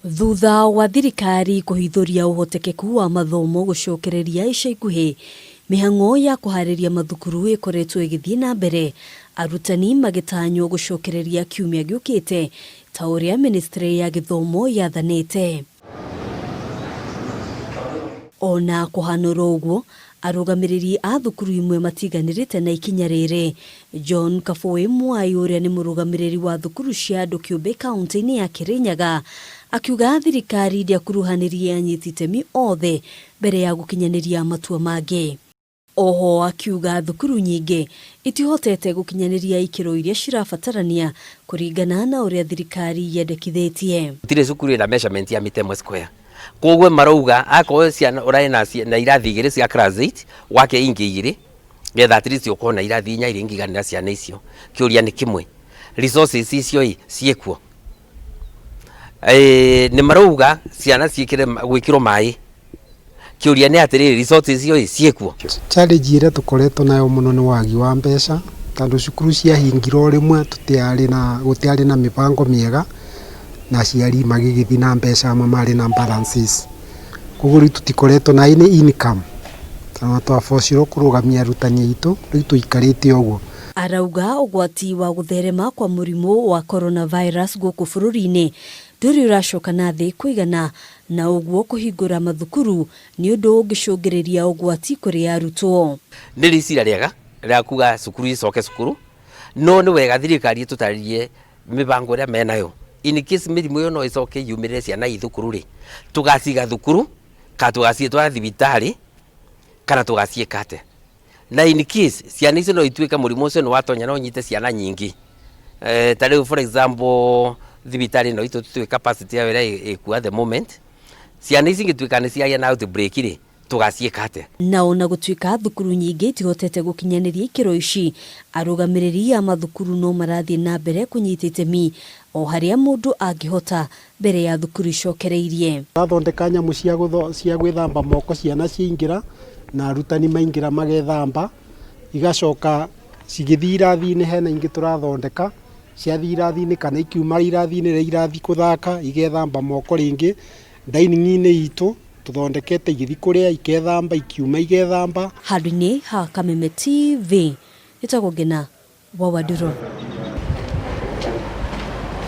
Thutha wa thirikari kũhithũria ũhotekeku wa mathomo gũcokereria ica ikuhĩ, mĩhang'o ya kũharĩria mathukuru ĩkoretwo ĩgĩthiĩ na mbere, arutani magĩtanywo gũcokereria kiumia gĩũkĩte ta ũrĩa ministry ya gĩthomo yathanĩte. Ona kũhana oro ũguo, arũgamĩrĩri a thukuru imwe matiganĩrĩte na ikinya rĩrĩ. John Kabũĩ Mwai ũrĩa nĩ mũrũgamĩrĩri wa thukuru cia andũ kĩũmbe kaunti-inĩ ya Kirinyaga akiuga thirikari ndĩakuruhanirie anyiti itemi othe mbere ya gũkinyanĩria matua mangĩ. Oho akiuga thukuru nyingĩ itihotete gũkinyanĩria ikĩro iria cirabatarania kũringana na ũrĩa thirikari yendekithĩtie. Gũtirĩ cukuru ĩna measurement ya mita ĩmwe square. Koguo marauga akorwo ciana ũrarĩ na irathi igĩrĩ cia class 8 wake ingĩ igĩrĩ getha at least ũkorwo na irathi inya iria ingĩiganĩra ciana icio. Kĩũria nĩ kĩmwe, resources icio ĩ ciĩkuo? Nĩ marauga ciana ciĩkĩre gwĩkĩrwo maĩ. Kĩũria nĩ atĩrĩrĩ, resources icio ĩ ciĩkuo? Challenge ĩrĩa tũkoretwo nayo mũno nĩ wagi wa mbeca tondũ cukuru ciahingirwo o rĩmwe tũtiarĩ na gũtiarĩ na mĩbango mĩega na aciari magĩgĩthiĩ na mbeca amwe marĩ na balances. Koguo rĩu tũtikoretwo na any income tondũ twabocirwo kũrũgamia arutani aitũ rĩu tũikarĩte ũguo. Arauga ũgwati wa gũtherema kwa mũrimũ wa coronavirus gũkũ bũrũri-inĩ ndũrĩ ũracoka na thĩ kũigana na ũguo kũhingũra mathukuru nĩ ũndũ ũngĩcũngĩrĩria ũgwati kũrĩ arutwo. Nĩ rĩciria rĩega rĩa kuga cukuru icoke cukuru, no nĩ wega thirikari ĩtũtarĩrie mĩbango ĩrĩa menayo in case mĩrimũ ĩyo no ĩcoke yumĩrĩre ciana i thukuru rĩ, tũgaciga thukuru kana tũgacitwara thibitarĩ kana tũgaciĩka atĩa? Na in case ciana icio no ituĩke mũrimũ ũcio nĩ watonya no ũnyite ciana nyingĩ, ta rĩu for example thibitarĩ ĩno itũ tũtiũĩ capacity yayo ĩrĩa ĩkuo at the moment, ciana ici ingĩtuĩka nĩ ciagĩa na outbreak rĩ, tũgaciĩka atĩa? Na ona gũtuĩka thukuru nyingĩ itihotete gũkinyanĩria ikĩro ici, arũgamĩrĩri a mathukuru no marathiĩ na mbere kũnyita itemi o harĩa mũndũ angĩhota mbere ya thukuru icokereirie. Tũrathondeka nyamũ cia gwĩthamba moko ciana ciaingĩra na arutani maingĩra magethamba, igacoka cigĩthiĩ irathi-inĩ hena ingĩ tũrathondeka, ciathiĩ irathi-inĩ kana ikiuma irathi-inĩ rĩrĩa irathiĩ kũthaka igethamba moko rĩngĩ. Dining-inĩ itũ tũthondekete igĩthiĩ kũrĩa ikethamba, ikiuma igethamba. Handũ-inĩ ha Kameme TV, njĩtagwo Ngĩna wa Wandũrũ.